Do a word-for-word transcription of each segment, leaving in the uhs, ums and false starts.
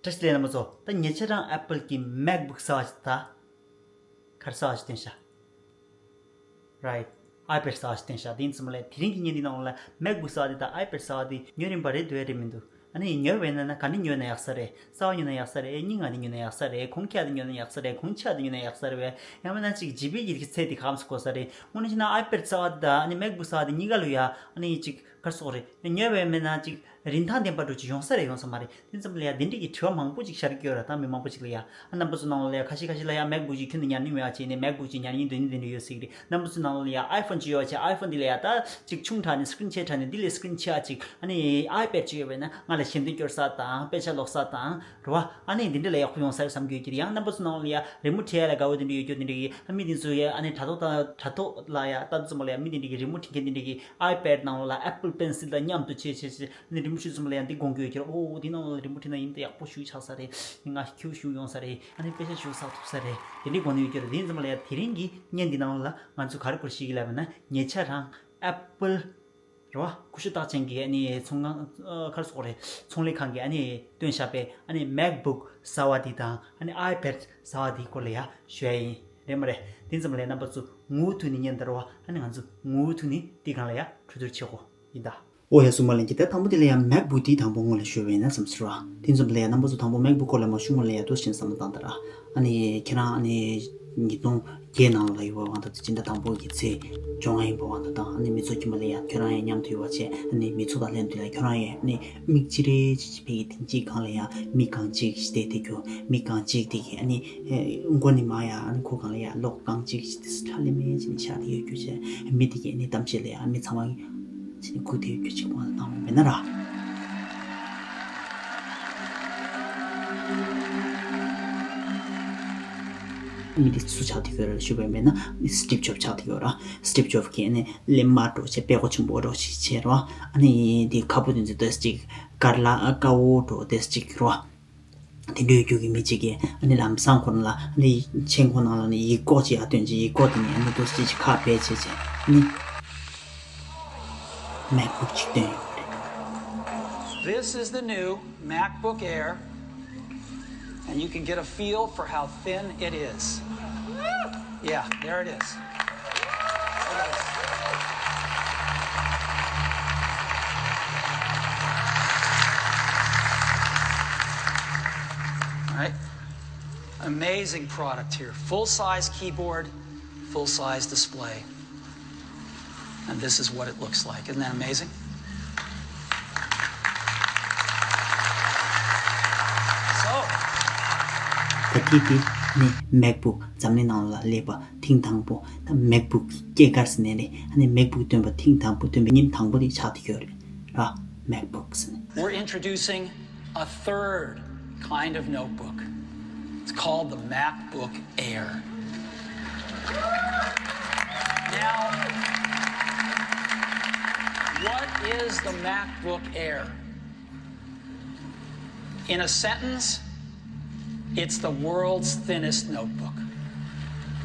བཀྲ་ཤིས་བདེ་ལེགས་རྣམ་པ་ཚོ། ད་ཉེ་ཆར་རང་Apple་གི་MacBook་གསར་བ་ཞིག་ད། ག་རེ་གསར་བ་ཞིག་བཏོན་ཤག Right. iPad་གསར་བ་ཞིག་བཏོན་ཤག་དེ་ཡིན་ཙམ་ལས་དེ་རིང་གི་བརྙན་འདི་ནང་ལ་MacBook་གསར་བ་འདི་དང་iPad་གསར་བ་འདི་ཉོ་རན་པ་རེད་འདུག་ཨེ་རེད་མི་འདུག་ཨ་ནི་ཉོས་པ་ཡིན་ན་ན་ག་འདྲ་ཉོས་ན་ཡག་ས་རེད། གསར་བ་ཉོས་ན་ཡག་ས་རེད། རྙིང་བ་འདི་ཉོས་ན་ཡག་ས་རེད། གོང་ཁྱད་འདི་ཉོས་ན་ཡག་ས་རེད། གོང་ཆེ་བ་འདི་ཉོས་ན་ཡག་ས་རེད་བས། ཡང་མིན་ན་ཅིག་ལྗིད་པོའི་གི་ཚད་འདི་ག་ཙམ་དགོས་ས་རེད། དངོས་གནས་བྱས་ན་iPad་གསར་བ་དང་ཨ་ནི་MacBook་གསར་བ་འདི་གཉིས་ཀ་ལ་ཡ་ཨ་ནི་ཅིག་ག་རེ་ཟེར་དགོས་རེད། ཉོས་པ་ཡིན་ན་ཅིག་རིན་ཐང་ལྡན་པ་འདྲ་ཅིག་ཡོང་ས་རེད་ཡོང་ས་མ་རེད། དེ་ཙམ་ལ་ཡ་དེ་འདྲ་གི་དྲི་བ་མང་པོ་ཅིག་ཤར་གྱི་ཡོད་ར། ད་མི་མང་པོ་ཅིག་ལ་ཡ་ཨ་རྣམ་པ་ཚོ་ནང་ལ་ཡ་ཁ་ཤས་ཁ་ཤས་ལ་ཡ་MacBook་ཅིག་ཁྱོན་ནས་ཉར་ནི་མེད་པ་བྱས་ནས་MacBook་ཅིག་ཉར་སྙིང་འདོད་སྙིང་དེ་འདྲ་ཡོད་ཟེར་གི་རེད། རྣམ་པ་ཚོ་ནང་ལ་ཡ་iPhone་ཅིག་ཡོད་པ་བྱས་iPhone་འདི་ལ་ཡ་ད་ཅིག་ཆུང་དྲགས་ནས་screen་ཆེ་དྲགས་ནས་འདི་ལས་screen་ཆེ་བ་ཅིག་ཨ་ནི་iPad་ཅིག་ཡོད་པ་ཡིན་ན་ང་ལ་ཞལ་འདོན་སྐྱོར་ས་དང་དཔེ་ཆ་ཀློག་ས་དང་རེད་བ། ཨ་ནི་འདི་འདྲ་ལ་ཡག་པོ་ཡོང་ས་རེད་བསམ་གྱི་ཡོད་ཀྱི་རེད། ཡང་རྣམ་པ་ཚོ་ནང་ལ་ཡ་རི་མོ་བྲིས་ཡ་ལ་དགའ་བོ་དེ་འདྲ་ཡོད་རྒྱུ་དེ་འདྲ་གི་ཨ་མི་དེ་ཚོ་ཡ་ཨ་ནི་དྲ་ཐོག་དང་དྲ་ཐོག་ལ་ཡ་ལྟ་དུས་ཙམ་པ་ལ་ཡ་མི་དེ་འདྲ་གི་རི་མོ་བྲིས་མཁན་དེ་འདྲ་གི iPad་ནང་ལ་Apple Pencil་དང་མཉམ་དུ་བྱས་བྱས་བྱས་ནི་རི་མོ་བྲིས་ཙམ་ལ་ཡང་འདི་དགོངས་ཀྱི་ཡོད་ཀྱི་རེད། ཨོ་འདི་ནང་ལ་རི་མོ་བྲིས་ན་ཡིན་ད་ཡག་པོ་ཞིག་ཆགས་ས་རེད། ང་ཁྱེའུ་ཞིག་ཡོང་ས་རེད། ཨ་ནི་དཔེ་ཆ་ཞིག་བསགས་ཐུབ་ས་རེད། དེ་འདྲའི་དགོངས་ནས་ཡོད་ཀྱི་རེད། དེ་ཡིན་ཙམ་ལ་ཡང་དེ་རིང་གི་བརྙན་འདི་ནང་ལ་ང་ཚོས་ག་རེ་སྐོར་ཞིག་ལབ་ན་ཉེ་ཆར་རང་Apple་རེད་བ། ཀུ་ཤུ་རྟགས་ཅན་གྱི་ཨ་ནི་ཚོང་ཁང་ཨ་ག་རེ་ཟེར་དགོས་རེད། ཚོང་ལས་ཁང་གི་ཨ་ནི་བཏོན་བཞག་པའི་ཨ་ནི་MacBook་གསར་བ་འདི་དང་ཨ་ནི་iPad་གསར་བ་འདིའི་སྐོར་ལ་ཡང་ཞུ་ཡ་ཡིན། རེད་མ་རེད། དེ་ཙམ་ལ་ཡང་རྣམ་པ་ཚོ་ངུ་ཐུག་ནས་ཉན་ད་རེད་བ། ཨ་ནི་ང་ཚོ་ངུ་ཐུག་ནས་འདི་སྒང་ལ་ཡང་གྲོས་བསྡུར་བྱེད་དགོས་ཡིན་ད། ཨོ་ཡ་སུ་མ་ལན་གྱི་ད་དང་པོ་དེ་ལ་ཡང་MacBook་དེ་དང་པོ་སྔོན་ལ་ཞུ་བས་ན་བསམ་ཟེར་བ། དེ་ཙམ་ལ་ཡང་རྣམ་པ་ཚོ་དང་པོ་MacBook་སྐོར་ལ་མ་ཞུ་སྔོན་ལ་ཡང་ཏོག་ཙམ་བསམ་བློ་བཏང་དང་ར། ཨ་ནི་ཁྱེད་རང་ཨ་ནི་ཉིས་སྟོང་བརྒྱད་ནང་ལ་ཡོད་པ་དང་དེ་སྤྱི་ཟླ་དང་པོ་གི་ཚེས་བཅོ་ལྔ་ཡིན་པ་དང་ཨ་ནི་མི་ཚོགས་ཀྱི་མ་ལ་ཡང་ཁྱེད་རང་ཡང་མཉམ་དུ་ཡོད་པ་བྱས། ཨ་ནི་མི་ཚོགས་དང་ལྷན་དུ་ཡང་ཁྱེད་རང་ཡང་ཨ་ནི་མིག་ཅི་རེ་ཅི་ཅི་ཕ་གི་དེ་གཅིག་སྒང་ལ་ཡང་མི་གང་ཅིག་ཞིག་བལྟས་བསྡད་རྒྱུ། མི་གང་ཅིག་དེ་གི་ཨ་ནི་མགོ་ནས་མར་ཡང་ཨ་ནི་ཁོ་སྒང་ལ་ཡང་ལོག་གང་ཅིག་ཞིག་དེ་སུ་ཁྲ་ལེ་མེ་ཅི་ནས་བཞག་བསྡད་ཡོད་རྒྱུ་བྱས། མི་དེ་གི་ཨ་ནི་གཏམ་བཤད་ལ་ཡང་མི་ཚང་མ་གི་ཅི་ནས་སྒུག་བསྡད་ཡོད་རྒྱུ་ཅིག་མ་བཏང་བ་མེད་ན་ར། མི་དེ་སུ་ཆགས་བསྡད་ཡོད་ར་ཞུས་པ་མེད་ན་Steve Jobs་ཆགས་བསྡད་ཡོད་ར། Steve Jobs་གིས་ཨ་ནི་ལེབ་མ་འདྲ་བྱས་དཔྲལ་མགོ་ཆེན་པོ་འདྲ་ཞིག་བྱས་ར། ཨ་ནི་དེ་ཁ་སྤུ་དེ་ཚོ་ཏོག་ཙམ་ཅིག་དཀར་ལ་དཀར་པོ་འདྲ་ཏོག་ཙམ་ཅིག་ར། དེ་འདྲའི་རྒྱུ་གི་མི་གཅིག་གིས་ཨ་ནི་ལམ་སང་ཁོ་རང་ལ་ཨ་ནི་མཆན་ཁོ་ནང་ལ་ནི་ཡིག་སྐོགས་ཅིག་ཡར་བཏོན་བྱས། ཡིག་སྐོགས་དེ་ནི་ཨ་ནི་ཏོག་ཙམ་ཅིག་ཁ་བེད་བྱས་བྱས་ཨ་ནི་MacBook་ཅིག་བཏོན་ཡོད་རེད། This is the new MacBook Air, and you can get a feel for how thin it is. Yeah, there it is. All right. Amazing product here. Full size keyboard, full size display. And this is what it looks like. Isn't that amazing? So, ད་ཐིག་དེ་ནི་MacBook་འཛམ་གླིང་ནང་ལ་སླེབས་པ་ཐེངས་དང་པོ། ད་MacBook་གི་སྐྱེས་སྐར་ཟེར་ནས་རེད། ཨ་ནི་MacBook་བཏོན་པ་ཐེངས་དང་པོ་བཏོན་པའི་ཉིན་དང་པོ་དེ་ཆགས་བསྡད་ཡོད་རེད་ར། MacBook་ཟེར་ནས། We're introducing a third kind of notebook. It's called the MacBook Air. Now, what is the MacBook Air? In a sentence, it's the world's thinnest notebook.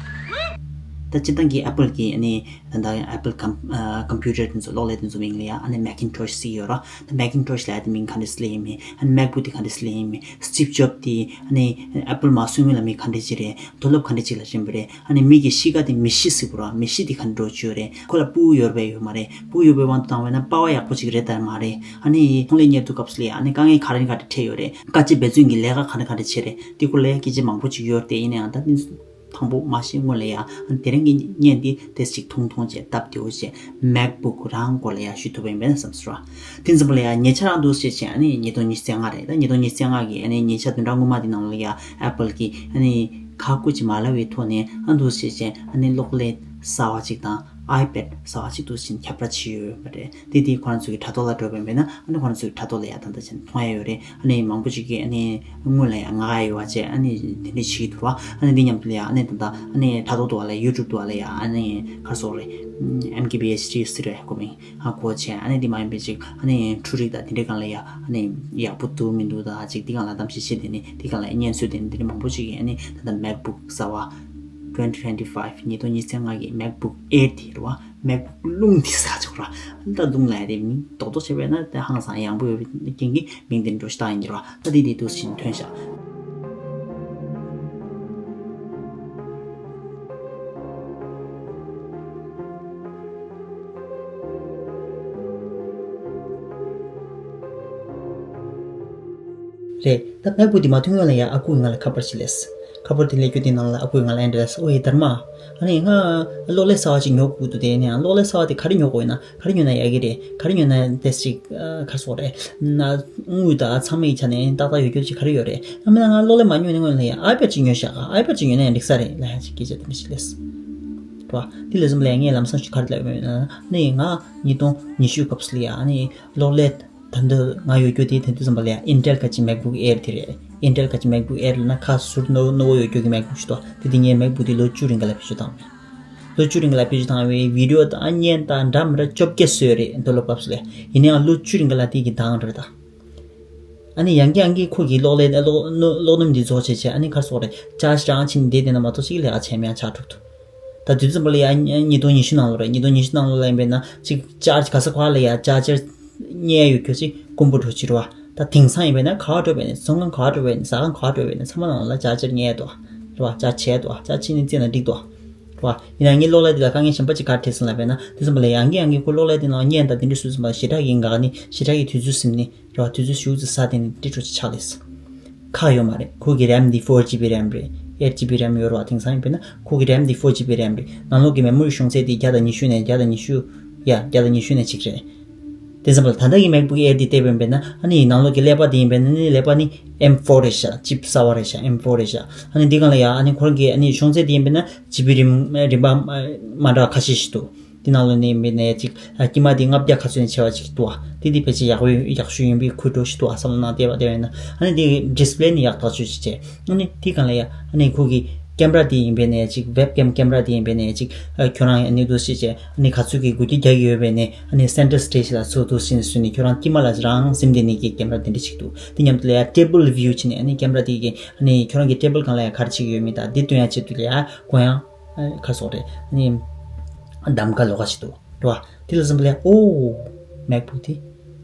ད་སྤྱིར་བཏང་གི་Apple་གི་ཨ་ནི་ད་ལྟ་Apple com- ཨ་computer་དེ་ཚོ་གློག་ཀླད་དེ་ཚོ་མིང་ལ་ཡ་ཨ་ནི་Macintosh་ཟེར་གྱི་ཡོད་ར། ད་Macintosh་ལབ་ཡ་དེ་མིང་ག་འདྲ་ཞིག་ལ་ཡིན་མིན། ཨ་ནི་MacBook་དེ་ག་འདྲ་ཞིག་ལ་ཡིན་མིན། Steve Jobs་དེ་ཨ་ནི་Apple་མར་སོན་སྔོན་ལ་མི་ག་འདྲ་ཞིག་རེད། མཐོ་སློབ་ག་འདྲ་ཅིག་ལ་ཕྱིན་པ་རེད། ཨ་ནི་མི་གི་གཤིས་ཀ་དེ་མི་གཤིས་ཟེར་དགོས་ར། མི་གཤིས་དེ་ག་འདྲ་བྱུང་ཡོད་རེད། ཁོ་ལ་ཕྲུ་གུ་ཡོད་རེད་པས་ཡོད་མ་རེད། ཕྲུ་གུ་ཡོད་པའི་དབང་དུ་བཏང་བས་ན་པ་ཕ་ཡག་པོ་ཅིག་རེད་དམ་མ་རེད། ཨ་ནི་ཚོང་ལས་གཉེར་དུས་སྐབས་སུ་ལ་ཡ་ཨ་ནི་དཀའ་ངལ་ག་རེ་ག་རེ་འཕྲད་ཡོད་རེད། དཀའ་སྤྱད་འབད་བརྩོན་གྱི་ལས་ཀ་ག་རེ་ག་རེ་བྱས་རེད། དེ་སྐོར་ལ་ཡ་སྐད་ཆ་མང་པོ་ཅིག་ཡོད་རེད་དེ། ཡིན་ན་ཡང་ད་དེ་དང་པོ་མ་ཤེས་སྔོན་ལ་ཡ་ཨ་ནི་དེ་རིང་གི་བརྙན་འདི་ཏོག་ཙམ་ཅིག་ཐུང་ཐུང་བྱས་སྟབས་བདེ་བོ་བྱས་MacBook་རང་སྐོར་ལ་ཡ་ཞུ་ཐུབ་པ་ཡིན་པས་བསམ་སོང་ར། དེ་ཙམ་པ་ལ་ཡ་ཉེ་ཆར་རང་འདུག་སེ་བྱས་ཨ་ནི་ཉིས་སྟོང་ཉི་ཤུ་རྩ་ལྔ་རེད། ད་ཉིས་སྟོང་ཉི་ཤུ་རྩ་ལྔ་གི་ཨ་ནི་ཉེ་ཆར་བདུན་ཕྲག་སྔོན་མ་དེ་ནང་ལ་ཡ་Apple་གིས་ཨ་ནི་ཁ་སྐུ་ཅིག་མ་ལབ་པའི་ཐོག་ནས་ཨ་འདུག་སེ་བྱས་ཨ་ནི་གློག་ཀླད་གསར་བ་ཅིག་དང་iPad་གསར་བ་ཅིག་འདུག་སེ་ཁྱབ་བསྒྲགས་བྱས་ཡོད་པ་རེད། དེ་དེ་ཁོ་རང་ཚོ་གི་དྲ་ཐོག་ལ་འགྲོ་བ་ཡིན་པས་ན་ཨ་ནི་ཁོ་རང་ཚོ་གི་དྲ་ཐོག་ལ་ཡ་ད་ལྟ་བྱས་ནས་མཐོང་ཡ་ཡོད་རེད། ཨ་ནི་མང་པོ་ཅིག་གིས་ཨ་ནི་སྔོན་ལ་ཡ་ང་ཡོད་པ་བྱས་ཨ་ནི་དེ་འདྲ་བྱེད་ཀྱི་འདུག་བ། ཨ་ནི་འདི་མཉམ་དུ་ལ་ཡ་ཨ་ནི་ད་ལྟ་ཨ་ནི་དྲ་ཐོག་ཏུ་བ་ལ་YouTube་ཏུ་བ་ལ་ཡ་ཨ་ནི་ག་རེ་ཟེར་དགོས་རེད། MKBHD་ཟེར་བའི་སྐོར་མིང་ཧ་གོ་བྱས། ཨ་ནི་འདི་མ་ཡིན་པའི་ཅིག་ཨ་ནི་འཕྲུལ་རིག་དང་དེ་འདྲའི་སྒང་ལ་ཡ་ཨ་ནི་ཡག་པོ་འདུག་མི་འདུག་དང་ཅིག་འདི་སྒང་ལ་གཏམ་བཤད་བྱས། དེ་ནི་འདི་སྒང་ལ་སྙན་གསོལ་དེ་ནི་འདི་འདྲ་མང་པོ་ཅིག་གིས་ཨ་ནི་ད་ལྟ་MacBook་གསར་བ་twenty twenty-five་ཉིས་སྟོང་ཉི་ཤུ་རྩ་ལྔ་གི་MacBook Air་དེ་རེད་བ། MacBook རླུང་འདི་ཟ་ཆོག་ར། ད་རླུང་ལ་ཡ་དེ་མིང་རྡོག་རྡོག་བྱས་པས་ན་དེ་ཧང་སང་ཡང་པོ་ཡོད་པའི་རྐྱེན་གྱིས་མིང་དེ་འགྲོ་ཞིག་བཏགས་ཡིན་གྱི་ར། ད་དེ་དེ་འདུག་ཕྱིན་ཐོན་ཤག་རེད། ད་MacBook་དེ་མ་ཐོན་སྔོན་ལ་ཡ་ཨ་ཁུས་ང་ལ་ཁ་པར་ཞིག་སླེབས། ཁ་པར་དེ་སླེབས་རྒྱུ་དེ་ནང་ལ་ཨ་ཁུས་ང་ལ་ཨེ་འདྲ་ཟེར། ཨོ་ཡེ་དར་མ། ཨ་ནི་ང་གློག་ཀླད་གསར་བ་ཅིག་ཉོ་དགོས་འདུག་དེ་ནས་ཨ་གློག་ཀླད་གསར་བ་དེ་ག་རེ་ཉོ་དགོས་ཡིན་ན། ག་རེ་ཉོས་ན་ཡག་གི་རེད། ག་རེ་ཉོས་ན་དེ་ཅིག་ཨ་ག་རེ་ཟེར་དགོས་རེད། ན་དངུལ་དང་ཚང་མའི་ཆ་ནས་ཏག་ཏག་ཡོད་རྒྱུ་ཅིག་ག་རེ་ཡོད་རེད། ཨ་མིན་ན་ང་གློག་ཀླད་མ་ཉོས་ནས་སྔོན་ལ་ཡ་iPad་ཅིག་ཉོས་ཤག་ཨ་iPad་ཅིག་ཉོས་ན་ཡང་འགྲིག་ས་རེད་ལབ་ཡ་ཅིག་སྐད་ཆ་དེ་འདྲ་ཞིག་སླེབས། རེད་བ། དེ་ལས་བཟུང་ལ་ཡ་ངས་ལམ་སང་ཞིག་ག་རེ་ལབ་ཡོད་ན། ཨ་ནི་ང་ཉིས་སྟོང་ཉི་ཤུ་སྐབས་སུ་ལ་ཡ་ཨ་ནི་གློག་ཀླད་ད་འདི་ང་ཡོད་རྒྱུ་དེ་དེ་དུས་ཙམ་པ་ལ་ཡ་Intel་ག་ཅིག་MacBook Air་དེ་རེད། Intel་ག་ཅིག་MacBook Air་ལབ་ན་ཁ་ཟུར་རྣོ་རྣོ་བོ་ཡོད་རྒྱུ་གི་MacBook་ཞིག་འདུག་དེ་དེ་ངས་MacBook་དེ་ལོ་བཅུ་རིང་ག་ལ་བེད་སྤྱོད་བཏང་བས། ལོ་བཅུ་རིང་ག་ལ་བེད་སྤྱོད་བཏང་བས་བི་ཌི་ཡོ་དང་བརྙན་དང་འདྲ་མི་འདྲ་བཅོ་བརྒྱད་བཟོས་རེད་མདོ་ལོ་སྐབས་སུ་ལ་ཡ། ཡིན་ནའང་ལོ་བཅུ་རིང་ག་ལ་དེ་གི་འདང་རེད་ད། ཨ་ནི་ཡང་གི་ཡང་གི་ཁོ་གི་གློག་ཀླད་གློག་གློག་སྣུམ་འདི་རྫོགས་བྱས་བྱས་ཨ་ནི་ག་རེ་ཟེར་དགོས་རེད། ཅར་ཇི་རང་ཕྱིན་བསྡད་བསྡད་ན་མ་གཏོགས་ཅིག་ལས་ཀ་བྱས་མེད་ཡ་ཆགས་འགྲོ་འདུག་ད་དུས་ཙམ་པ་ལ་ཡ་ཉིས་སྟོང་ཉི་ཤུ་ནང་ལོགས་རེད། ཉིས་སྟོང་ཉི་ཤུ་ནང་ལོགས་ལ་ཡིན་པས་ན་ཅིག་ཅར་ཇི་ག་ས་ག་ལ་ཡ་ཅར་ཇར་རྙེད་ཡ་ཡོད་རྒྱུ་ཅིག་དཀོན་པོ་འགྲོ་ཅིག་རེད་བ། ད་དེང་སང་ཡིན་པས་ན་ག་པར་འགྲོ་བས་ནས་ཚོང་ཁང་ག་པར་འགྲོ་བས་ནས་ཟ་ཁང་ག་པར་འགྲོ་བས་ནས་ཚང་མ་ནང་ལ་ཅར་ཇར་རྙེད་ཡ་འདུག་བ། རེད་བ། ཅར་བྱས་འདུག་བ། ཅར་བྱས་ནས་བཙལ་ན་འགྲིག་འདུག་བ། རེད་བ། ཡིན་ན་ངའི་གློག་ཀླད་འདི་ལ་དཀའ་ངལ་གཞན་པ་ཅིག་ག་རེ་འཕྲད་སོང་ལབ་པས་ན་དུས་ཙམ་པ་ལ་ཡང་གི་ཡང་གི་ཁོ་གློག་ཀླད་འདི་ནང་བརྙན་དང་དེ་འདྲ་བཟོས་ཙམ་པ་ཞེ་དྲག་གི་འགག་ནི་ཞེ་དྲག་གི་དུས་ཚོད་ཟིན་ནི། རེད་བ། དུས་ཚོད་ཞེ་པོ་ཅིག་ཟ་དེ་ནི་ཏི་ཀྲུ་ཅིག་ཆགས་ལེས། ཁག་ཡོད་མ་རེད། ཁོ་གི་རེམ་འདི་ཕོར་ཇི་བི་རེམ་རེད། ཨེཊ་ཇི་བི་རེམ་ཡོད་རེད་བ། དེང་སང་ཡིན་པས་ན་ཁོ་གི་རེམ་འདི་ཕོར་ཇི་བི་རེམ་རེད། ནང་ལོགས་ཀྱི་མེ་མོ་རི་ཤོང་ཚད་འདི་བརྒྱ་དང་ཉི་ཤུ་ནས་བརྒྱ་དང་ཉི་ཤུ། ཡ་བརྒྱ་དང་ཉི་ཤུ་ནས་གཅིག་རེད། དེ་ཙམ་པ་ལ་ད་ལྟ་གི་MacBook Air འདི་བལྟས་པ་ཡིན་པས་ན་ཨ་ནི་ནང་ལོགས་ཀྱི་ཀླད་པ་འདི་ཡིན་པས་ན་ནི་ཀླད་པ་ནི་ཨེམ་ཕོར་རེད་ཤག་ཅིབ་གསར་བ་རེད་ཤག་ཨེམ་ཕོར་རེད་ཤག་ཨ་ནི་འདི་སྒང་ལ་ཡ་ཨ་ནི་ཁོ་རང་གི་ཨ་ནི་ཤོང་ཚད་འདི་ཡིན་པས་ན་ཇི་བི་རིམ་རིམ་པ་མ་འདྲ་ཁ་ཤས་ཤིག་འདུག་དེ་ནང་ལོགས་ནས་མིན་ནས་ཅིག་ཨ་དཀྱིལ་མ་དེ་ལྔ་བརྒྱ་ག་ཚོད་ནས་ཆེ་བ་ཅིག་འདུག་ཨ། དེ་དེ་ཕལ་ཆེར་ཡག་པོ་ཡག་ཤོས་ཡིན་པའི་ཁུལ་འགྲོ་ཞིག་འདུག་ཨ་བསམ་བློ་བཏང་བལྟས་པ་བལྟས་པ་ཡིན་ན། ཨ་ནི་དེ་ཌིས་པི་ལེ་ནི་ཡག་ཐག་ཆོད་ཅིག་བྱས། ཨ་ནི་དེ་སྒང་ལ་ཡ་ཨ་ནི་ཁོ་གི་ཀེམ་ར་དེ་ཡིན་པས་ནས་ཅིག་ཝེབ་ཀེམ་ཀེམ་ར་དེ་ཡིན་པས་ནས་ཅིག་ཨ་ཁྱོད་རང་ཨ་ནི་འདུག་ཤེས་བྱས་ཨ་ནི་ག་ཚོད་ཀྱི་དགོས་རྒྱུ་རྒྱག་གི་ཡོད་པས་ནས་ཨ་ནི་སེན་ཊར་སི་ཊེ་ཇི་ལ་ཚུར་འདུག་ཤེས་ནས་སུ་ནི་ཁྱོད་རང་དཀྱིལ་མ་ལ་རང་ཟིན་བསྡད་ནས་ཀྱི་ཀེམ་ར་དེ་འདྲ་ཅིག་འདུག་དེ་མཉམ་དུ་ལ་ཡ་ཊེ་བལ་བིའུ་བྱས་ནས་ཨ་ནི་ཀེམ་ར་དེ་གི་ཨ་ནི་ཁྱོད་རང་གི་ཊེ་བལ་སྒང་ལ་ཡ་ག་རེ་བྱེད་ཀྱི་ཡོད་མེད་དང་དེ་སྟོན་ཡ་ཆེད་དུ་ལ་ཡ་གོ་ཡང་། ཨ་ག་རེ་ཟེར་དགོས་རེད། ཨ་ནི་གདམ་ག་ལོགས་ཀ་ཞིག་འདུག་རེད་བ། དེ་ལ་བསམ་པ་ལ་ཡ་ཨོ། མེག་བུག་དེ་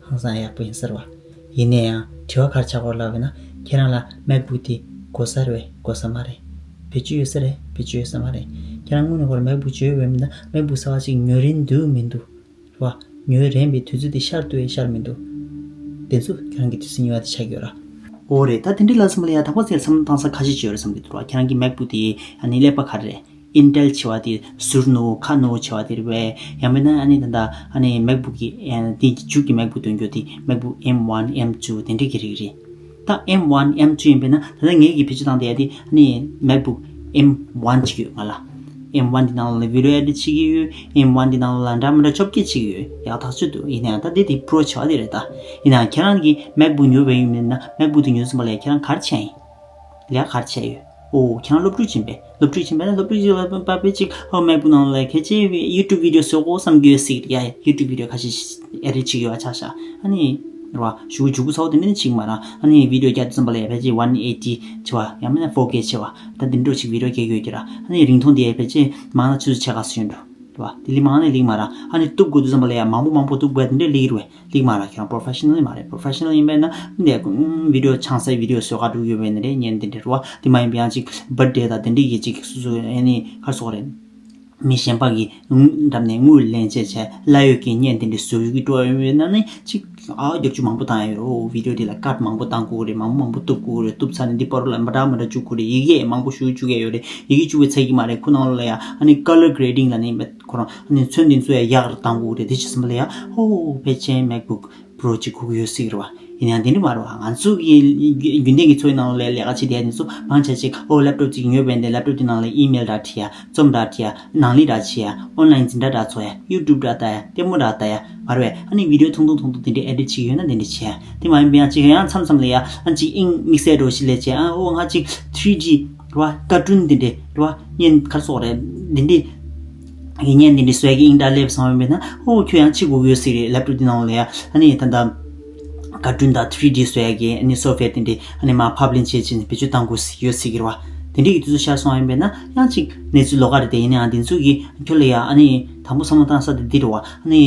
ཧང་སང་ཡག་པོ་ཡིན་ཟེར་བ། ཡིན་ན་ཡང་དྲི་བ་ག་རེ་ཆགས་ཀྱི་ཡོད་ལབ་ན་ཁྱེད་རང་ལ་མེག་བུག་དེ་དགོས་ས་རེད་པས་དགོས་ས་མ་རེད། བེད་སྤྱོད་ཡོད་ས་རེད་བེད་སྤྱོད་ཡོད་ས་མ་རེད། ཁྱེད་རང་དངོས་གནས་ཁོ་རང་མེག་བུག་ཅིག་ཡོད་པས་མིན་ན་མེག་བུག་གསར་པ་ཅིག་ཉོ་རན་འདུག་མི་འདུག་རེད་བ། ཉོ་རན་པའི་དུས་ཚོད་དེ་ཤར་འདུག་གས་ཤར་མི་འདུག་དེ་ཚོ་ཁྱེད་རང་གི་དུས་ཚོད་ཉོ་བ་དེ་ཆགས་ཀྱི་ཡོད་ར། ཨོ་རེད། ད་དེ་འདྲ་ལབ་སོང་ཙང་ལ་ཡ་དང་པོ་ཚེ་བསམ་བློ་བཏང་ས་ཁ་ཤས་ཅིག་ཡོད་རེད་བསམ་གྱི་འདུག་ར། ཁྱེད་རང་གི་མེག་བུག་དེ་ཨ་ནི་ཀླད་པ་ག་རེ་རེད། ཨིན་ཊེལ་བྱས་པ་དེ་ཟུར་ནོར་ཁ་ནོར་བྱས་པ་དེ་རེད་པས། ཡང་མིན་ན་ཨ་ནི་ད་ལྟ་ཨ་ནི་མེག་བུག་གི་ཨ་དེ་མཇུག་གི་མེག་བུག་འདོན་རྒྱུ་དེ་མེག་བུག་ཨེམ་ཝན་ཨེམ་ཊུ་དེ་འདྲ་གི་རིགས་རེད། ད་ཨེམ་ཝན་ཨེམ་ཊུ་ཡིན་པས་ན་ད་ལྟ་ངེད་ཀྱིས་བེད་སྤྱོད་བཏང་བསྡད་ཡ་དེ་ཨ་ནི་མེག་བུག་ཨེམ་ཝན་ཅིག་ཡོད་ང་ལ། ཨེམ་ཝན་དེ་ནང་ལ་བི་ཌི་ཡོ་ཨེ་ཌིཊ་བྱེད་ཀྱི་ཡོད། ཨེམ་ཝན་དེ་ནང་ལ་འདྲ་མི་འདྲ་བཅོ་བརྒྱད་བྱེད་ཀྱི་ཡོད། ཡག་ཐག་ཆོད་འདུག་ཡིན་ན་ཡང་ད་དེ་དེ་པྲོ་བྱས་པ་དེ་རེད་ད། ཡིན་ན་ཡང་ཁྱེད་རང་གིས་མེག་བུག་ཉོས་པ་ཡིན་ན་མེག་བུག་དེ་ཉོས་ཟིན་པ་ལས་ཁྱེད་རང་ག་རེ་བྱས་ཡིན། ལས་ཀ་ག་རེ་བྱས་ཡོད། ཨོ་ཁྱེད་རང་སློབ་ཕྲུག་ཅིག་ཡིན་པས། སློབ་ཕྲུག་ཅིག་ཡིན་པས་ན་སློབ་ཕྲུག་ཅིག་ལ་པ་པའི་ཅིག་ཨོ་མེག་བུག་ནང་ལ་ཁྱེད་ཅིག་ཡུ་ཊུབ་བི་ཌི་ཡོ་བཟོ་དགོས་བསམ་གྱི་ཡོད་ཟེར་གྱི་ཡ། ཡུ་ཊུབ་བི་ཌི་ཡོ་ཁ་ཤས་ཨེ་ཌིཊ་བྱེད་ཀྱི་ཡོད་པ་ཆགས་ཤག་ཨ་ནི་རེད་བ། ཞུ་འཇུག་པོ་ཚ་བོ་དེ་འདྲ་ནི་བྱེད་ཀྱི་མ་རེད། ཨ་ནི་བི་ཌི་ཡོ་བརྒྱབ་དུས་ཙམ་པ་ལ་ཡ་ཕལ་ཆེར་ཝན་ཨེ་ཊི་བྱས་པ་ཡང་མིན་ན་ཕོར་ཀེ་བྱས་པ་ད་དེ་འདྲ་ཅིག་བི་ཌི་ཡོ་སྐྱེལ་གྱི་ཡོད་ཀྱི་ར། ཨ་ནི་རིང་ཐུང་དེ་ཡ་ཕལ་ཆེར་མང་ན་ཆུ་ཚོད་ཕྱེད་ཀ་ཙམ་ཡོད་འགྲོ་རེད་བ། དེ་ལས་མང་ན་ལེགས་མ་རེད། ཨ་ནི་གཏུབ་དགོས་དུས་ཙམ་པ་ལ་ཡ་མང་པོ་མང་པོ་གཏུབ་དགོས་དེ་འདྲ་ལེགས་རེད་བས། ལེགས་མ་རེད། ཁྱེད་རང་པྲོ་ཕེ་ཤ་ནལ་མ་རེད། པྲོ་ཕེ་ཤ་ནལ་ཡིན་པས་ན་འདི་ཨ་བི་ཌི་ཡོ་ཆང་སའི་བི་ཌི་ཡོ་བཟོ་ག་འགྲོ་གི་ཡོད་པས་ན་རེད། བརྙན་དེ་འདྲ་རེད་བ། དེ་མ་ཡིན་པའི་ཡང་ཅིག་བར་ཐི་ཌེ་དང་དེ་འདྲ་གི་ཅིག་སོ་སོ་ཨ་ནི་ག་རེ་ཟེར་དགོས་རེད། མི་གཞན་པ་གིས་འགྲམ་ནས་དངུལ་ལེན་བྱས་བྱས་གླ་ཡོད་ཀྱི་བརྙན་དེ་འདྲ་བཟོ་གི་འགྲོ་ཡོད་པས་ན་ནི་ཅིག་ཨ་རྒྱབ་ཆུ་མང་པོ་བཏང་ཡ་ཡོད་རེད། ཨོ་བི་ཌི་ཡོ་དེ་ལ་ཀཊ་མང་པོ་བཏང་དགོས་རེད། མང་པོ་མང་པོ་གཏུབ་དགོས་རེད། གཏུབ་ཚར་ནས་འདི་བར་དུ་ལ་མ་འདྲ་མ་འདྲ་བཅུག་དགོས་རེད། ཡི་གེ་མང་པོ་ཞེ་པོ་བཅུག་ཡ་ཡོད་རེད། ཡི་གེ་བཅུག་པའི་ཚད་ཀྱི་མ་རེད། ཁོ་ནང་ལ་ཡ་ཨ་ནི་ཀ་ལར་གྷེ་རེ་ཌིང་ལབ་ནས་ཁོ་རང་ཨ་ནི་ཚོན་འདི་ཚོ་ཡ་ཡག་རུ་བཏང་དགོས་རེད། དེ་བྱས་ཙམ་པ་ལ་ཡ་ཨོ་ཕལ་ཆེར་མེག་བུག་པྲོ་ཅིག་དགོས་ཀྱི་ཡོད་སྲིད་རེད་བ། ཡིན་ཡང་དེ་འདྲ་མ་རེད་བ། ང་ཚོ་གི་རྒྱུན་ལྡན་གྱི་འཚོ་བའི་ནང་ལ་ལས་ཀ་བྱེད་བསྡད་ཡ་དེ་ཚོ་མང་ཆེ་ཅིག་ཨོ་ལེབ་ཊོབ་ཅིག་ཉོས་པས་འདི་ལེབ་ཊོབ་དེ་ནང་ལ་ཨི་མེལ་འདྲ་བྲིས་ཡ། རྩོམ་འདྲ་བྲིས་ཡ། ནང་ལས་འདྲ་བྱེད་ཡ། ཨོན་ལའིན་འཛིན་གྲྭ་འདྲ་ཚོགས་ཡ། ཡུ་ཊུབ་འདྲ་ལྟ་ཡ། ལྟད་མོ་འདྲ་ལྟ་ཡ། མ་རེད་པས། ཨ་ནི་བི་ཌི་ཡོ་ཐུང་ཐུང་ཐུང་ཐུང་དེ་འདྲའི་ཨེ་ཌིཊ་བྱེད་ཀྱི་ཡོད་ན་དེ་འདྲ་བྱེད་ཡ། དེ་མ་ཡིན་པའི་ཡང་ཅིག་ཡང་མཚམས་མཚམས་ལ་ཡ་ཨ་ཅིག་དབྱིངས་དམིགས་བསལ་འདྲ་བོ་ཞིག་ལས་བྱས། ཨ་ཨོ་ང་ཅིག་ཐི་རི་ཌི་རེད་བ། ཀར་ཊུན་དེ་འདྲའི་རེད་བ། བརྙན་ག་རེ་ཟེར་དགོས་རེད། འདི་འདྲའི་གི་བརྙན་དེ་འདྲའི་བཟོ་ཡ་གི་དབྱིངས་འདྲ་སླེབས་སོང་བ་ཡིན་པས་ན་ཨོ་ཁྱོད་ཡང་ཅིག་དགོས་ཀྱི་ཡོད་སྲིད་རེད། ལེབ་ཊོབ་དེ་ནང་ལ་ཡ་ཨ་ནི་ད་ལྟ་ཀར་ཊུན་དང་ཐི་རི་ཌི་བཟོ་ཡ་གི་ཨ་ནི་སོབ་ཝེར་དེ་འདྲའི་ཨ་ནི་མར་ཕབ་ལེན་བྱས་བྱས་ནས་བེད་སྤྱོད་བཏང་དགོས་ཡོད་སྲིད་ཀྱི་རེད་བ། དེ་འདྲའི་གི་དུས་ཚོད་ཤར་སོང་བ་ཡིན་པས་ན་ཡང་ཅིག་གནས་ཚུལ་ལོགས་ཀ་རེད་དེ། ཡིན་ནའང་དེ་ཚོ་གི་ཁྱོད་ལ་ཡ་ཨ་ནི་དང་པོ་བསམ་བློ་བཏང་ས་དེ་འདི་རེད་བ། ཨ་ནི་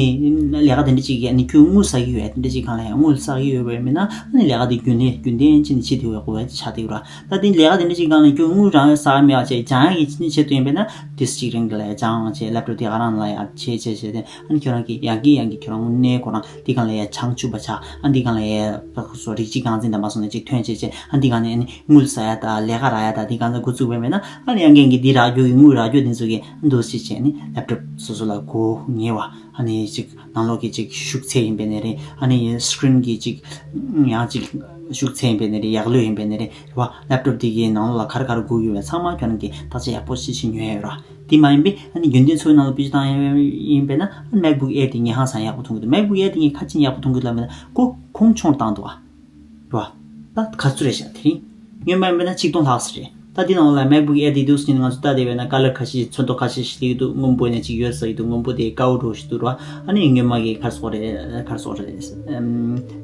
ལས་ཀ་དེ་འདྲ་ཅིག་གི་ཨ་ནི་ཁྱོད་དངུལ་བསགས་ཀྱི་ཡོད། དེ་འདྲ་ཅིག་གང་ལ་ཡ་དངུལ་བསགས་ཀྱི་ཡོད་པས་མིན་ན། ཨ་ནི་ལས་ཀ་དེ་རྒྱུན་ལས་རྒྱུན་ལྡན་ཅིག་ནས་བྱེད་ཐུབ་པའི་གོ་བ་ཆགས་བསྡད་ཡོད་ར། ད་དེ་ལས་ཀ་དེ་འདྲ་ཅིག་སྒང་ལ་ཁྱོད་དངུལ་རང་བསགས་མེད་པ་བྱས་སྦྱང་ཡག་གི་ནི་བྱེད་དུ་ཡིན་པས་ན་དེ་ཅིག་རིང་གི་ལ་ཡ་སྦྱང་བྱས་ལེབ་ཊོབ་དེ་ག་རང་ལ་ཡ་བྱས་བྱས་བྱས་ཏེ། ཨ་ནི་ཁྱོད་རང་གི་ཡང་གི་ཡང་གི་ཁྱོད་རང་དངོས་གནས་ཁོ་རང་དེ་སྒང་ལ་ཡ་བྱང་ཆུབ་པ་ཆགས། ཨ་ནི་དེ་སྒང་ལ་ཡ་ཕ་ཁུ་སོ་རིགས་གཅིག་རྐང་འཛིན་དང་མ་སོང་ནས་ཅིག་ཐོན་བྱས་བྱས། ཨ་ནི་དེ་སྒང་ནས་ཨ་ནི་དངུལ་བསགས་ཡ་ད་ལས་ཀ་རག་ཡ་ད་དེ་སྒང་ཚོ་འགོ་བཙུགས་པ་མེད་ན། ཨ་ནི་ཡང་གི་ཡང་གི་འདི་རག་རྒྱུ་གི་དངུལ་རག་རྒྱུ་དེ་ཚོ་གི་འདུག་སེ་བྱས་ནས་ལེབ་ཊོབ་སོ་སོ་ལ་སྒོ་ཉེ་བ། ཨ་ནི་ཅིག་ནང་ལོགས་ཀྱི་ཅིག་ཤུགས་ཚད་ཡིན་པས་ནས་རེད། ཨ་ནི་སི་ཀི་རིན་གྱི་ཅིག་ཡང་ཅིག་ཤུགས་ཚད་ཡིན་པས་ནས་རེད། ཡག་ལོས་ཡིན་པས་ནས་རེད་བ། ལེབ་ཊོབ་དེ་གའི་ནང་ལོགས་ལ་ག་རེ་ག་རེ་དགོས་ཀྱི་ཡོད་པ་ཚང་མ་ཁྱོད་རང་གིས་བརྟག་དཔྱད་ཡག་པོ་ཞིག་བྱེད་ཉོས་ཡོད་ར། དེ་མ་ཡིན་པས་ཨ་ནི་རྒྱུན་ལྡན་འཚོ་བའི་ནང་ལ་བེད་སྤྱོད་བཏང་ཡ་ཡིན་པས་ན། ཨ་ནི་མེག་བུག་ཨེར་དེ་ངས་ཧང་སང་ཡག་པོ་མཐོང་གི་འདུག་མེག་བུག་ཨེར་དེ་ངས་ཁ་ཅིག་ཡག་པོ་མཐོང་གི་འདུག་ལབ་མེད་ན་ཁོ་གོང་ཆུང་བཏང་འདུག་བ། རེད་བ། ད་ག་ཚོད་རེད་ཤག་དེ་རིང་། སྔོན་མ་ཡིན་པས་ན་ཆིག་སྟོང་ལྷག་ཙམ་རེད། ད་འདི་ནང་ལ་མེག་བུག་ཨེར་དེ་འདུག་ཟེར་ནས་ང་ཚོ་ལྟ་བསྡད་པས་ན་ཀ་ལར་ཁ་ཤས་ཚོན་མདོག་ཁ་ཤས་ཤིག་སླེབས་ཀྱི་འདུག་སྔོན་པོ་ནས་ཅིག་ཡོད་ས་ཡོད་འདུག་སྔོན་པོ་དེ་དཀར་པོ་འདྲ་ཞིག་འདུག་ར། ཨ་ནི་སྔོན་མ་གི་ག་རེ་ཟེར་དགོས་རེད། ག་རེ་ཟེར་དགོས་རེད། ཨམ།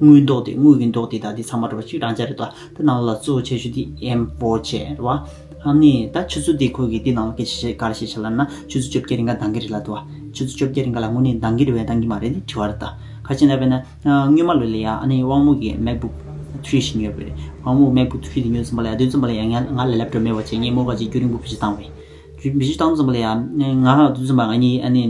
དངུལ་མདོག་དེ་དངུལ་གྱི་མདོག་དེ་དང་དེ་ཚང་མ་འདྲ་པོ་ཅིག་རང་འཇགས་རེད་དོ། ད་ནང་ལ་གཙོ་བོ་ཆེ་ཤོས་དེ་ཨེམ་ཕོར་བྱས་རེད་བ། ཨ་ནི་ད་ཆུ་ཚོད་དེ་ཁོ་གི་དེ་ནང་ལ་སྐད་ཆ་བཤད་ག་རེ་བཤད་བཤད་ལབ་ན་ཆུ་ཚོད་བཅོ་བརྒྱད་རིང་ག་འདང་གི་རེད་ལབ་འདུག་བ། ཆུ་ཚོད་བཅོ་བརྒྱད་རིང་ག་ལ་དངོས་གནས་འདང་གི་རེད་པས་འདང་གི་མ་རེད་དེ་དྲི་བ་རེད་ད། ག་རེ་བྱས་ན་ལབ་ན། སྔོན་མ་ལོ་ལ་ཡ་ཨ་ནི་དབང་མོ་གི་མེག་བུག་ཐི་རི་ཞིག་ཉོས་པ་རེད། དབང་མོ་མེག་བུག་ཐི་རི་དེ་ཉོས་ཙམ་པ་ལ་ཡ་དུས་ཙམ་པ་ལ་ཡ་ང་ང་ལ་ལེབ་ཊོབ་མེད་པ་བྱས་ངས་རྨོ་ཁ་ཅིག་རྒྱུན་རིང་པོ་བེད་སྤྱོད་བཏང་བས། རྒྱུན་བེད་སྤྱོད་བཏང་ཙམ་པ་ལ་ཡ་ང་དུས་ཙམ་པ་ང་གཉིས་ཨ་ནི་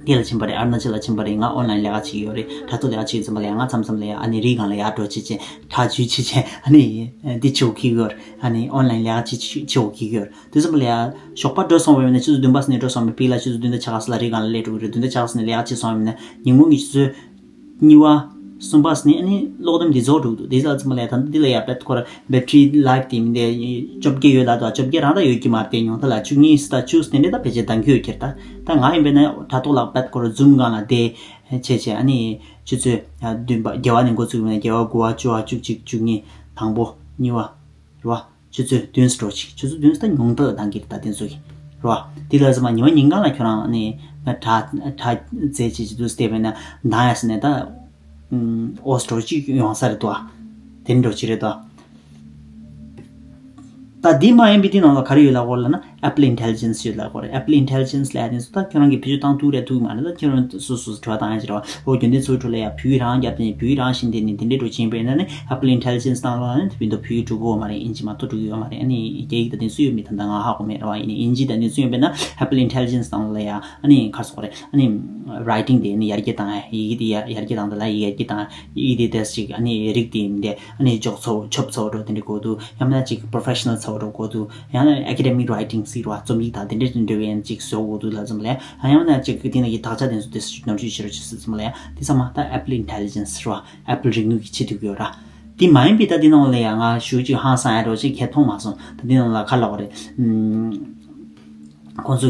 འདི་ལ་ཕྱིན་པ་རེད། ཨ་རུ་ན་ཅལ་ལ་ཕྱིན་པ་རེད། ང་ཨོན་ལན་ལས་ཀ་བྱེད་ཀྱི་ཡོད་རེད། དྲ་ཐོག་ལས་ཀ་བྱེད་ཙམ་པ་ལ་ཡ་ང་མཚམས་མཚམས་ལ་ཡ་ཨ་ནི་རི་སྒང་ལ་ཡ་འགྲོ་བྱེད་ཅིང་དྲ་འཇུ་བྱེད་ཅིང་ཨ་ནི་འདི་བྱེད་དགོས་ཀྱི་ཡོད་རེད། ཨ་ནི་ཨོན་ལན་ལས་ཀ་བྱེད་བྱེད་དགོས་ཀྱི་ཡོད་རེད། དུས་ཙམ་པ་ལ་ཡ་ཞོགས་པ་འགྲོ་སོང་བས་ན་ཆུ་ཚོད་བདུན་པ་ཙམ་ནས་འགྲོ་སོང་བས་ཕི་ལ་ཆུ་ཚོད་བདུན་དང་ཕྱེད་ཀ་ཙམ་ལ་རི་སྒང་ལ་སླེབས་འགྲོ་གི་རེད། བདུན་དང་ཕྱེད་ཀ་ཙམ་ནས་ལས་ཀ་བྱེད་སོང་བས་ན་ཉིན་གུང་གི་ཆུ་ཚོད་གཉིས་པ་གསུམ་པ་ནས་ཨ་ནི་གློག་སྡོམ་འདི་རྫོགས་འགྲོ་གི་འདུག་དེ་ལ་ཙམ་ལ་ཡ་ད་ལྟ་འདི་ལ་ཡ་བེད་ཁོ་ར་བེ་ཊི་རི་ལའིཕ་དེ་མི་འདས་བཅོ་བརྒྱད་ཡོད་ལ་དོ། བཅོ་བརྒྱད་རང་ད་ཡོད་ཀྱི་མ་རེད། དེ་ཉུང་མཐའ་ལ་བཅུ་གཉིས་ད་བཅུ་དེ་འདྲས་ད་ཕལ་ཆེར་འདང་གི་ཡོད་ཁྱེར། ད་ད་ང་ཡིན་པས་ན་དྲ་ཐོག་ལ་བེད་ཁོ་ར་ཛུམ་སྒང་ལ་བསྡད་བྱས་བྱས་ཨ་ནི་ཆུ་ཚོད་བདུན་པ་བརྒྱད་པ་ནས་འགོ་བཙུགས་པས་ན་བརྒྱད་པ་དགུ་པ་བཅུ་པ་བཅུ་གཅིག་བཅུ་གཉིས་དང་པོ་གཉིས་པ་རེད་བ། ཆུ་ཚོད་བདུན་ཙམ་འགྲོ་ཅིག་ཆུ་ཚོད་བདུན་ཙམ་ད་ཉུང་མཐའ་ལ་འདང་གི་རེད། ད་དེ་ཚོ་གི་རེད་བ། དེ་ལ་ཙམ་མ་ཉི་མ་ཉིན་གང་ལ་ཁྱོད་རང་ནི་ང་དྲ་དྲ་རྫས་ཅིག་ཅིག་འདུག་སྟེ་བས་ན་འདང་ཡ་ཟེར་ནས་ད་ཨོ་སི་འགྲོ་ཅིག་ཡོང་ས་རེད་དོ། དེ་འགྲོ་ཅིག་རེད་དོ། ད་དེ་མ་ཡིན་པའི་དེ་ནང་ལ་ག་རེ་ཡོད་ལབ་དགོས་ལབ་ན་Apple Intelligence ཡོད་ལབ་དགོས་རེད། Apple Intelligence ལབ་ཡ་དེ་ཚོ་ད་ཁྱོད་རང་གི་བེད་སྤྱོད་བཏང་ཐུབ་རེད་ཐུབ་མ་རེད། ད་ཁྱོད་རང་སོ་སོ་དྲི་བ་བཏང་ཡ་ཅིག་རེད་བ། ཨོ་རྒྱུན་ལྡན་འཚོ་བའི་ཁྲོད་ལ་ཡ་བོད་ཡིག་རང་རྒྱབ་དེ་ནི་བོད་ཡིག་རང་ཤེས་དེ་ནི་དེ་འདྲའི་འགྲོ་བྱེད་པས་ན་ནི་Apple Intelligence ནང་ལ་ནི་དེ་བིན་དུ་བོད་ཡིག་འགྲོ་གི་ཡོད་མ་རེད། ཨིན་ཇི་མ་གཏོགས་འགྲོ་གི་ཡོད་མ་རེད། ཨ་ནི་རྒྱ་ཡིག་ད་དེ་ཚོ་ཡོད་མེད་ད་ད་ང་ཧ་གོ་མེད་རེད་བ། ཡིན་ནི་ཨིན་ཇི་ད་དེ་ཚོ་ཡོད་པས་ན་Apple Intelligence ནང་ལ་ཡ་ཨ་ནི་ག་རེ་ཟེར་དགོས་རེད། ཨ་ནི་writing དེ་ནི་ཡར་རྒྱས་བཏང་ཡ་ཡི་གེ་དེ་ཡར་ཡར་རྒྱས་བཏང་ད་ལ་ཡི་གེ་ཡར་རྒྱས་བཏང་ཡ་ཡི་གེ་དེ་དེ་ཅིག་ཨ་ནི་རིགས་དེ་མི་འདྲ་ཨ་ནི་ལྗོགས་ཚོ་ཆོབ་ཚོ་འགྲོ་དེ་འདྲ་དགོས་འདུག་ཡང་མིན་ན་ཅིག་professional ཚོ་འགྲོ་དགོས་འདུག་ཡང་ན་academic writing ཟེར་བ་རྩོམ་ཡིག་དང་དེ་འདྲ་དེ་འདྲ་བའི་ཅིག་བཟོ་དགོས་འདུག་ལ་ཙམ་ལས། ཡང་ན་ཅིག་དེ་ནང་གི་དག་ཆ་དེ་ཚོ་དེ་ཅིག་ནོར་འཁྲུལ་ཞིག་རོ་ཅིག་སྲིད་ཙམ་ལས། དེ་ཚང་མ་ད་Apple Intelligence ཟེར་བ་Apple རིག་ནུས་ཀྱི་ཆེད་དུ་ཡོད་ར། དེ་མ་ཡིན་པའི་ད་དེ་ནང་ལ་ཡང་ང་ཞུ་ཅིག་ཧང་སང་ཡ་རོ་ཅིག་ཁྱེད་མཐོང་མ་སོང་། ད་དེ་ནང་ལ་ཁ་ལོག་རེད། ཁོང་ཚོ་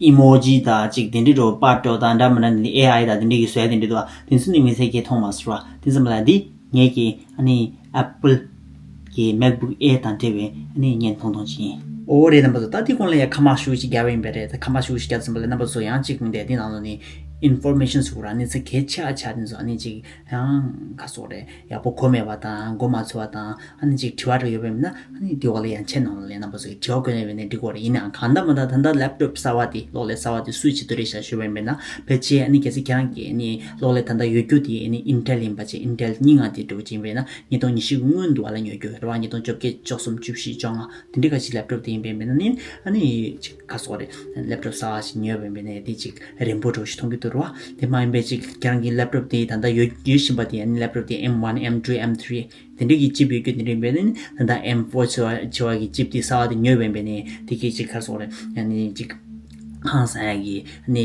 གི་emoji དང་ཅིག་དེ་འདྲའི་རོ་པར་འགྲོ་དང་འདྲ་མི་འདྲ་ནི་ཨེ་ཨའི་དང་དེ་འདྲའི་གི་བཟོས་དེ་འདྲ་འདུག་དེ་ཚོ་ནི་མི་ཚེ་ཁྱེད་མཐོང་མ་སོང་ར། དེ་ཙམ་ལ་འདི། ངས་ཀྱི་ཨ་ནི་Apple གྱི་MacBook Air དང་འབྲེལ་བའི་ཨ་ནི་བརྙན་ཐུང་ཐུང་ཅིག་ཡིན། ཨོ་རེད་རྣམ་པ་ཚོ། ད་དེ་གོང་ལ་ཡ་ཁ་མ་ཤུགས་ཤིག་རྒྱབ་པ་ཡིན་པ་རེད། ད་ཁ་མ་ཤུགས་ཤིག་རྒྱབ་ཙམ་པ་ལ་རྣམ་པ་ཚོ་ཡང་གཅིག་མིན་དེ་དེ་ནང་ལ་ནི་information ཟེར་དགོས་ར། གནས་ཚུལ་གལ་ཆེ་ཨ་ཆ་དེ་ཚོ་ཨ་ནི་ཅིག་ཡང་ག་སོགས་རེད། ཡག་པོ་གོ་མེད་པ་དང་གོ་མ་ཚོད་པ་དང་ཨ་ནི་ཅིག་དྲི་བ་རེ་ཡོད་པ་ཡིན་ན་ཨ་ནི་དེ་འོག་ལ་ཡང་ཆེ་ནང་ལ་ལས་རྣམ་པ་ཚོ་གི་དྲི་བ་བཀོད་ནས་ཡོད་ནས་འགྲིག་གོ་རེད། ཡིན་ནའང་གང་ལྟར་མ་ལྟར་ད་ལྟ་laptop གསར་བ་དེ་གློག་ཀླད་གསར་བ་དེ་སུའི་ཆེད་དུ་རེད་ཤག་ཞུས་པ་ཡིན་པས་ན་ཕལ་ཆེར་ཨ་ནི་གལ་སྲིད་ཁྱེད་རང་གི་ཨ་ནི་གློག་ཀླད་ད་ལྟ་ཡོད་རྒྱུ་དེ་ཨ་ནི་Intel ཡིན་པ་བྱས་Intel གཉིས་ལྔ་དེ་འགྲོ་བ་ཅིག་ཡིན་པས་ན། ཉིས་སྟོང་ཉི་ཤུ་གི་སྔོན་དུ་བ་ལ་ཉོ་རྒྱུ་རེད་བ། ཉིས་སྟོང་བཅོ་བརྒྱད་བཅུ་གསུམ་བཅུ་བཞི་བཅོ་ལྔ་དེ་འདྲའི་ཁ་ཅིག་laptop དེ་ཡིན་པའི་མིན་ན་ནི་ཨ་ནི་ཅིག་ག་སོགས་རེད། laptop གསར་བ་ཞིག་ཉོས་པའི་མིན་ན་དེ་ཅིག་རན་པོ་འདྲ་ཞིག་མཐོང་གི་འདུག་རེད་བ། དེ་མ་ཡིན་པའི་ཅིག་ཁྱེད་རང་གི་laptop དེ་ད་ལྟ་ཡོད་ཡོད་བཞིན་པ་དེ་ཨ་ནི་laptop དེ M one M two M three དེ་འདྲའི་གི་chip ཡོད་རྒྱུ་དེ་འདྲའི་ཡིན་པའི་ནི་ད་ལྟ་M four བྱེ་བ་བྱེ་བ་གི་chip དེ་གསར་བ་དེ་ཉོས་པའི་མིན་ན་དེ་གི་ཅིག་ག་སོགས་རེད། ཨ་ནི་ཅིག་ཧང་སང་ཡ་གི་ཨ་ནི་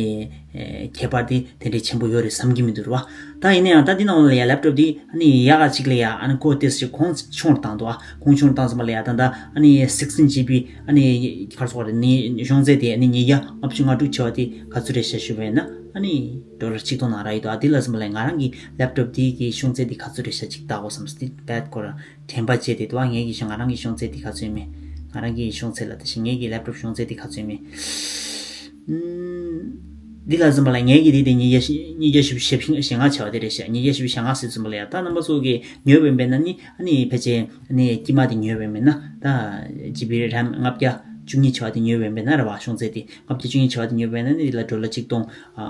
ཁྱད་པར་དེ་དེ་འདྲའི་ཆེན་པོ་ཡོད་རེད་བསམ་གྱི་མི་འདུག་རེད་བ། ད་ཡིན་ན་ཡང་ད་འདི་ནང་ལ་ཡ་laptop འདི་ཨ་ནི་ཡག་ག་ཅིག་ལ་ཡ་ཨ་ནི་ཁོ་ཏེ་ཞིག་གོང་ཆུང་རུ་བཏང་འདུག་ཨ། གོང་ཆུང་རུ་བཏང་ཙམ་པ་ལ་ཡ་ད་ད་ཨ་ནི་sixteen GB ཨ་ནི་ག་རེ་ཟེར་དགོས་རེད། ནི་གཞུང་ཚད་དེ་ཨ་ནི་ཉིས་བརྒྱ་ལྔ་བཅུ་ང་དྲུག་བྱས་པ་དེ་ག་ཚོད་རེད་ཤག་ཞུས་པས་ན་ཨ་ནི་dollar ཆིག་སྟོང་ནང་རག་ཡོད་འདུག་ཨ། དེ་ལ་ཙམ་པ་ལ་ང་རང་གི་laptop འདི་གི་གཞུང་ཚད་དེ་ག་ཚོད་རེད་ཤག་ཅིག་བལྟ་དགོས་བསམ་སྟེ་བལྟ་དགོས་ར། དྲན་པ་བརྗེད་དེ་འདུག་ཨ། ངའི་གི་གཞུང་ང་རང་གི་གཞུང་ཚད་དེ་ག་ཚོད་ཡིན་མིན། ང་རང་གི་གཞུང་ཚད་ལ་ད་ཞིག་ངའི་གི་laptop གཞུང་ཚད་དེ་ག་ཚོད་ཡིན་མིན། ཨུམ། འདི་ལ་འཛིན་པ་ལ་ངེད་ཀྱི་དེ་དེ་ཉིས་བརྒྱ་ཉིས་བརྒྱ་བཞི་བཅུ་ཞེ་ལྔ་བྱ་བ་དེ་རེད་ཤག་ཉིས་བརྒྱ་བཞི་བཅུ་ཞེ་ལྔ་ཟེར་འཛིན་པ་ལ་ཡ། ད་རྣམ་པ་ཚོ་གིས་ཉོས་པ་ཡིན་པས་ན་ནི་ཨ་ནི་ཕལ་ཆེར་ནི་དཀྱིལ་མ་དེ་ཉོས་པ་ཡིན་པས་ན་ད་ཇི་བི་རེམ་ལྔ་བརྒྱ་བཅུ་གཉིས་བྱ་བ་དེ་ཉོས་པ་ཡིན་པས་ན་རེད་བ། ཤོང་ཚད་དེ་ལྔ་བརྒྱ་བཅུ་གཉིས་བྱ་བ་དེ་ཉོས་པ་ཡིན་ན་ནི་དེ་ལ་ཌོ་ལར་གཅིག་སྟོང་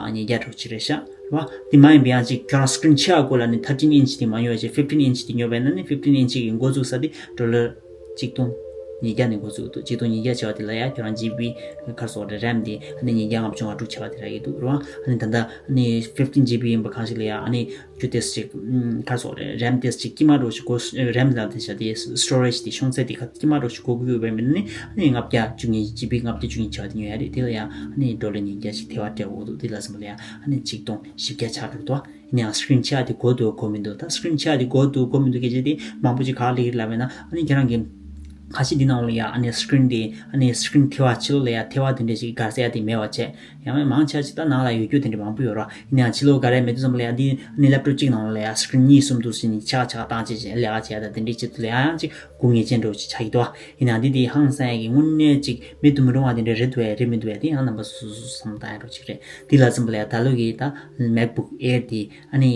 ཉིས་བརྒྱ་འདྲ་བོ་ཅིག་རེད་ཤག་རེད་བ། དེ་མ་ཡིན་པ་ཡང་ཅིག་ཁྱོད་རང་སི་ཀི་རིན་ཆེ་བ་དགོས་ལ་ནི་ཐར་ཊིན་ཨིན་ཆི་དེ་མ་ཉོས་པ་བྱས་ཕིབ་ཊིན་ཨིན་ཆི་དེ་ཉོས་པ་ཡིན་ན་ནི་ཕིབ་ཊིན་ཨིན་ཆི་གི་འགོ་བཙུགས་ས་དེ་ཌོ་ལར་གཅིག་སྟོང་ཉིས་བརྒྱ་ནས་འགོ་བཙུགས་འདུག་གཅིག་སྟོང་ཉིས་བརྒྱ་བྱ་བ་དེ་ལ་ཡ་ཁྱོད་རང་ཇི་བི་ག་རེ་ཟེར་དགོས་རེད། རེམ་དེ་ཨ་ནི་ཉིས་བརྒྱ་ལྔ་བཅུ་ང་དྲུག་བྱ་བ་དེ་རག་གི་འདུག་རེད་བ། ཨ་ནི་ད་ལྟ་ཨ་ནི་ཕིབ་ཊིན་ཇི་བི་ཡིན་པ་གང་ཞིག་ལ་ཡ་ཨ་ནི་རྒྱུ་དེ་ཅིག་ག་རེ་ཟེར་དགོས་རེད། རེམ་དེ་ཅིག་དཀྱིལ་མ་འདྲ་བོ་ཞིག་དགོས། རེམ་ལ་དེ་བྱ་དེ་སི་ཊོ་རེཇ་དེ་ཤོང་ཚད་དེ་ག་དཀྱིལ་མ་འདྲ་བོ་ཞིག་དགོས་ཀྱི་ཡོད་པ་ཡིན་ན་ནི་ཨ་ནི་ལྔ་བརྒྱ་བཅུ་གཉིས་ཇི་བི་ལྔ་བརྒྱ་བཅུ་གཉིས་བྱ་བ་དེ་ཉོ་ཡ་རེད། དེ་ལ་ཡ་ཨ་ནི་ཌོ་ལར་ཉིས་བརྒྱ་ཞིག་ཐེ་བ་སྤྲད་དགོས་འདུག་དེ་ལ་འཛིན་པ་ལ་ཡ་ཨ་ནི་གཅིག་སྟོང་བཞི་བརྒྱ་ཆགས་འགྲོ་འདུག་ཡིན་ནའང་སི་ཀི་རིན་ཆེ་བ་དེ་དགོས་འདུག་དགོས་མི་འདུག་ད་སི་ཀི་རིན་ཆེ་བ་དེ་དགོས་འདུག་དགོས་མི་འདུག་སྐད་ཆ་དེ་མང་པོ་ཅིག་ག་ལ་སླེབས་ཀྱི་རེད་ལབ་པ་ཡིན་ན་ཨ་ནི་ཁྱེད་རང་གི་ཁ་ཤས་འདི་ནང་ལ་ཡ་ཨ་ནི་སི་ཀི་རིན་དེ་ཨ་ནི་སི་ཀི་རིན་ཐེ་བ་ཕྱི་ལོགས་ལ་ཡ་ཐེ་བ་དེ་འདྲ་ཞིག་ག་རེ་ཟེར་ཡ་དེ་མེད་པ་བྱས། ཡང་མང་ཆེ་བ་ཅིག་ད་ནང་ལ་ཡོད་རྒྱུ་དེ་འདྲ་མང་པོ་ཡོད་རེད། ཡིན་ནའང་ཕྱི་ལོགས་ག་རེ་མེད་དུས་ཙམ་ལ་ཡ་འདི་ཨ་ནི་ལེབ་ཊོབ་གཅིག་ནང་ལ་ཡ་སི་ཀི་རིན་གཉིས་གསུམ་འདུག་ཟེར་ནས་ཆག་ཆག་བཏང་བྱས་བྱས་ལས་ཀ་བྱས་ད་དེ་འདྲའི་ཆེད་དུ་ལ་ཡང་ཅིག་སྒུག་ངེས་ཅན་འདྲ་བོ་ཅིག་ཆགས་ཀྱི་འདུག་ཡིན་ནའང་འདི་དེ་ཧང་སང་ཡ་གི་དངོས་གནས་ཅིག་མེད་དུ་མི་རུང་བ་དེ་འདྲ་རེད་འདུག་ཡ་རེད་མི་འདུག་ཡ་དེ་ཡང་རྣམ་པ་སོ་སོ་སོ་སོ་བསམ་བློ་བཏང་ཡ་འདྲ་བོ་ཅིག་རེད། དེ་ལ་འཛིན་པ་ལ་ཡ་ད་ལོ་གི་ད་མེག་བུག་ཨེར་དེ་ཨ་ནི་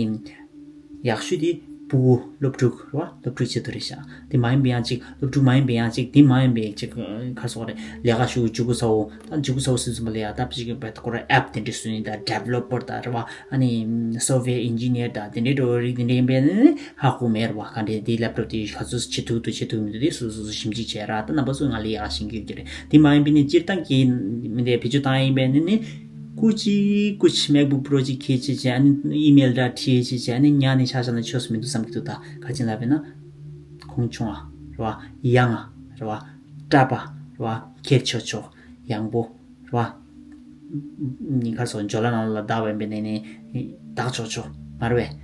ཡག་ཤོས་དེ་ཕྲུ་གུ་སློབ་ཕྲུག་རེད་བ། སློབ་ཕྲུག་ཆེད་དུ་རེད་ཤག་དེ་མ་ཡིན་པའི་ཡང་ཅིག་སློབ་ཕྲུག་མ་ཡིན་པའི་ཡང་ཅིག་དེ་མ་ཡིན་པའི་ཅིག་ག་རེ་ཟེར་དགོས་རེད། ལས་ཀ་ཞུ་གི་འཇུག་སྒོ་ཚ་བོ་ད་འཇུག་སྒོ་ཚ་བོ་ཟེར་ཙམ་པ་ལ་ཡ་ད་ཅིག་བེད་ཁོ་ར་ཨེབ་དེ་འདྲ་བཟོས་ནས་ད་ཌི་ཝེ་ལོ་པར་ད་རེད་བ། ཨ་ནི་སོབ་ཝེར་ཨིན་ཇི་ནི་ཡར་ད་དེ་འདྲའི་འགྲོ་རིགས་དེ་འདྲ་ཡིན་པས་ནི་ཧ་གོ་མེད་རེད་བ། ག་འདྲའི་དེ་ལེབ་ཊོབ་དེ་ག་ཚོད་བྱེད་ཐུབ་འདུག་བྱེད་ཐུབ་མི་འདུག་དེ་སོ་སོ་སོ་ཞིབ་འཇུག་བྱས་ར། ད་རྣམ་པ་ཚོ་ང་ལ་ཡག་ཤེས་ཀྱི་ཡོད་ཀྱི་རེད། དེ་མ་ཡིན་པའི་ནི་སྤྱིར་བཏང་གི་མི་འདྲའི་བེད་སྤྱོད་བཏང་ཡིན་པས་ནི་ནི། སྐུ་མཁྱེན་སྐུ་མཁྱེན་MacBook Pro གཅིག་ཁྱེར་བྱས་བྱས་ཨ་ནི་ཨི་མེལ་འདྲ་བྲིས་བྱས་བྱས་ཨ་ནི་ཉར་ནས་ཆ་བཞག་ན་ཆོག་ས་མི་འདུག་བསམ་གྱི་འདུག་ད་ག་ཅི་ལབ་པས་ན། གོང་ཆུང་བ་རེད་བ། ཡང་བ་རེད་བ། བཀྲ་བ་རེད་བ། ཁྱད་ཆོས་ཆོས་ཡང་པོ་རེད་བ། ཉིན་ཁ་སོགས་འཇོ་ལ་ནང་ལ་བདག་བས་པས་ནས་ནས་བདག་ཆོག་ཆོག་མ་རེད་བས།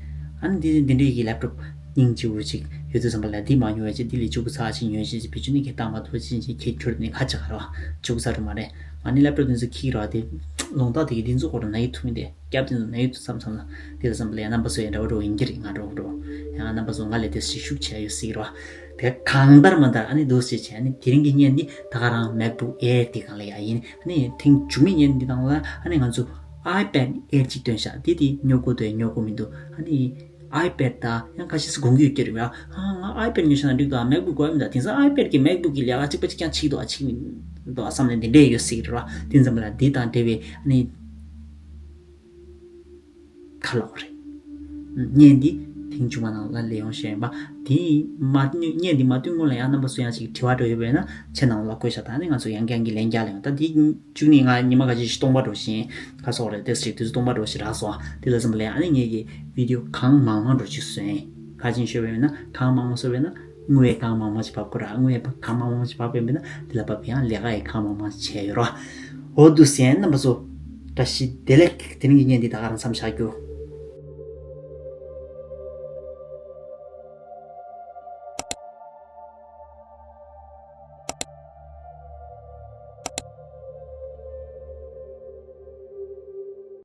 ཨ་ནི་འདི་འདི་འདྲའི་གི་ལེབ་ཊོབ་སྙིང་རྗེ་བོ་ཅིག་ཡོད་དུས་ཙམ་པ་ལ་འདི་མ་ཉོ་བས་ཅིག་འདི་ལས་ལྕུག་ཚ་ཅིག་ཉོས་ཅིག་བེད་སྤྱོད་ནི་གི་བཏང་མ་ཐུབ་ཅིག་ཅིག་ཁྱེད་ཁྱོད་ནི་ཁ་ཅིག་ག་རེད་བ། ལྕུག་ཚ་རུ་མ་རེད། ང་ནི་ལེབ་ཊོབ་འདི་ཚོ་ཁྱི་ར་དེ། ལུང་རྟགས་དེ་གི་འདི་ཚོ་སྐོར་ན་ཡི་ཐུག་མི་དེ་སྐྱབས་དེ་ཚོ་ན་ཡི་ཐུག་མཚམས་མཚམས་ལ་དེ་ལ་བསམ་པ་ལ་ཡ་རྣམ་པ་ཚོ་ཡ་འདྲ་བོ་འགྲོ་ཡིན་གྱི་རེད། ང་འགྲོ་འགྲོ་ཡང་རྣམ་པ་ཚོ་ང་ལས་དེ་ཞིག་ཤུགས་ཆེ་ཡོད་སྲིད་རོ། དེ་གང་ལྟར་མ་ལྟར་ཨ་ནི་འདུག་སེ་བྱས་ཨ་ནི་དེ་རིང་གི་བརྙན་འདི་ད་ག་རང་MacBook Air དེ་གང་ལ་ཡ་ཡིན། ཨ་ནི་ཐེངས་མཇུག་མའི་བརྙན་འདི་དང་ལ་ཨ་ནི་ང་ཚོ་iPad Air ཅིག་བཏོན་ཤག་དེ་དེ་ཉོ་དགོས་དོ་ཡ་ཉོ་དགོས་མི་འདུག་ཨ་ནི་iPad ད་ཡང་ཁ་ཤས་སུ་དགོངས་ཀྱི་ཡོད་ཀྱི་རེད་ཡ། ཨ་ང་iPad ཉོ་ཤ་ན་འགྲིག་འདུག་ཨ་MacBook དགོས་མི་འདུག་དེང་སང་iPad གི་MacBook གི་ལས་ཀ་གཅིག་པ་གཅིག་ཀྱང་ཕྱིས་འདུག་ཨ་ཕྱིས་མི་འདུག་ཨ་བསམ་ནས་འདི་འདྲས་ཡོད་སྲིད་ཀྱི་རེད་བ། དེ་ཙམ་ལ་འདི་དང་འབྲེལ་བའི་ཨ་ནི་ཁ་ལོག་རེད། བརྙན་འདི་ཐེངས་མཇུག་མ་ནང་ལ་ལས་ཡོང་ཞེས་པ་དེ་མ་བརྙན་འདི་མ་བཏོན་སྔོན་ལ་ཡང་རྣམ་པ་ཚོ་ཡང་ཅིག་དྲི་བ་འདྲ་ཡོད་པས་ན་ཆེ་ནང་ལ་བཀོད་ཤ་ད་ནི་ང་ཚོ་ཡང་ཡང་གི་ལན་རྒྱག་ལ་ཡོང་ད་འདི། བཅུ་གཉིས་ང་ཉི་མ་ག་ཅིག་སྟོང་པ་འགྲོ་བཞིན་ཁ་སོག་རེད་དེ་ཅིག་དུས་ཚོད་སྟོང་པ་འགྲོ་བཞིན་རག་སོང་། དེ་ལ་བསམ་པ་ལས་ཨ་ནི་ངེད་ཀྱི་བི་ཌིའོ་གང་མང་མང་འགྲོ་ཅིག་བཟོས་ཡིན། ག་ཅིག་ཤོད་པས་ན་གང་མང་མང་བཟོས་པས་ན་དངུལ་བས་གང་མང་མང་ཅིག་བབ་དགོས་ར། དངུལ་བས་གང་མང་མང་ཅིག་བབ་པས་ན་དེ་ལ་བབ་ཡང་ལས་ཀ་ཡི་གང་མང་མང་ཅིག་བྱས་ཡོད་ར། འོ་དུ་སེན་རྣམ་པ་ཚོ་བཀྲ་ཤིས་བདེ་ལེགས། དེ་རིང་གི་བརྙན་འདི་ད་ག་རང་མཚམས་བཞག་རྒྱུ།